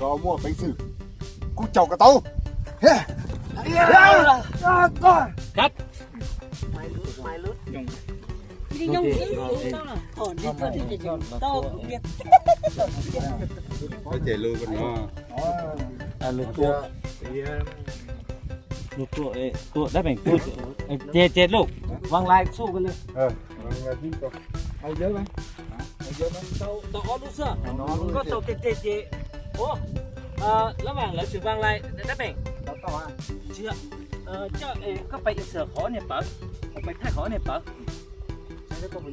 Koj muaj peev xwm, kuv caum koj tau. Cut. Ces lus no. Lus tua, tua dab peem tua. Ces, ces lus, Vaj Lai xub ko li. Tau ob lub xwb. Koj tau tes tes ces, ua, lab vaam lawv tsis Vaj Lai dab peem. Tsis, coj, koj pais xwm qhov niag pawv, pais thaij qhov niag pawv. Koj xav kom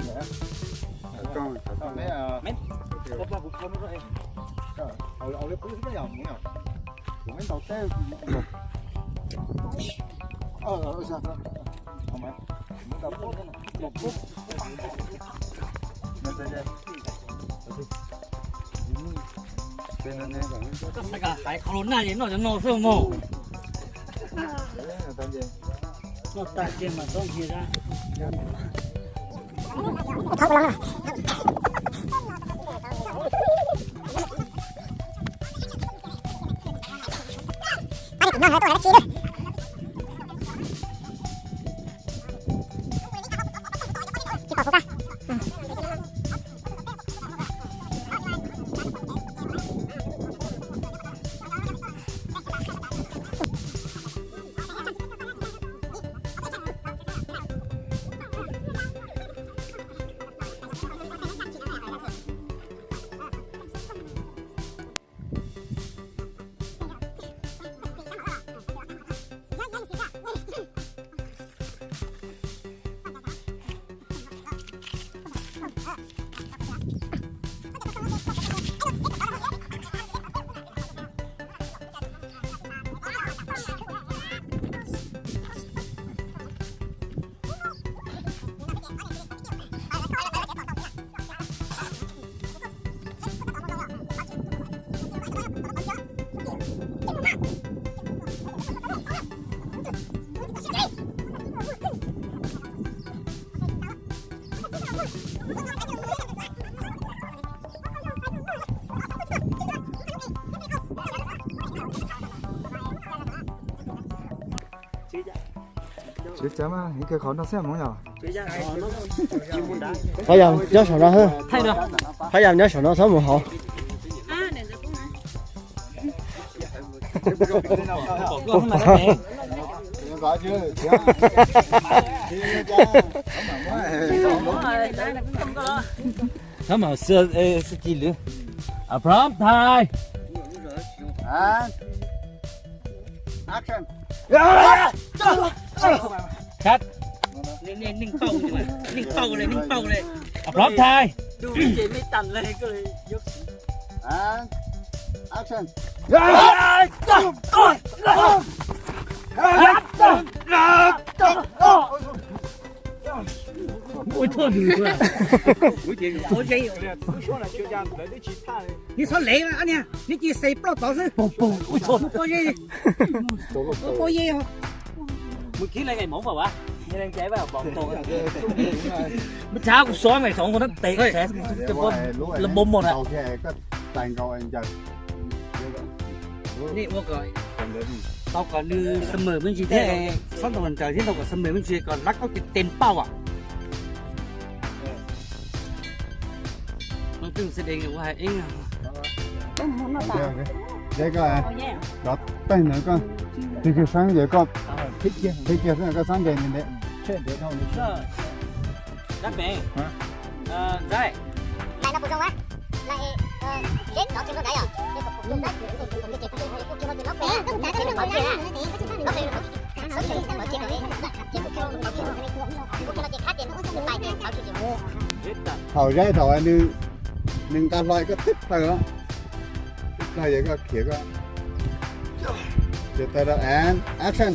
haiv corona es noj cov no xwb mog. Noj tag kiag mas txhob nrhiav zab. Tsis cas mas, ib kawg qhov no xwb hmoov yog. Qhov yam nyob saum no, qhov yam nyob saum no txhob mus hauv. Txhob mus xwb, xwb ci lwm. Prom thais. Cut. Neeg pauj li, neeg pauj li. Prom thais. Ua txhuaj nws. Nws txhob lev, neb cia xes ploj tod xwb. Pob zeb, pob zeb. Mus kib le nqaim moov pam as, le nqaim pam tod. Mus txhav kuv xov nqaim xoov kuv nab tes lawm npau mos na. Tau kom nws xab mawm me ntsis thiab, xob ntaus nraws thiab, tau kom xab mawm me ntsis kom lab kaub tes pauj as. Deb koj, rov teeg ntawd koj, tig kiag sab ces koj, tig kiag sab koj xab ntes ntes. Dab pem. Ntxawm. Thaum zaib thaum nws, nws nqa hlo koj tib plaws, tib plaws ces koj khiav koj. Ces tag rau and action.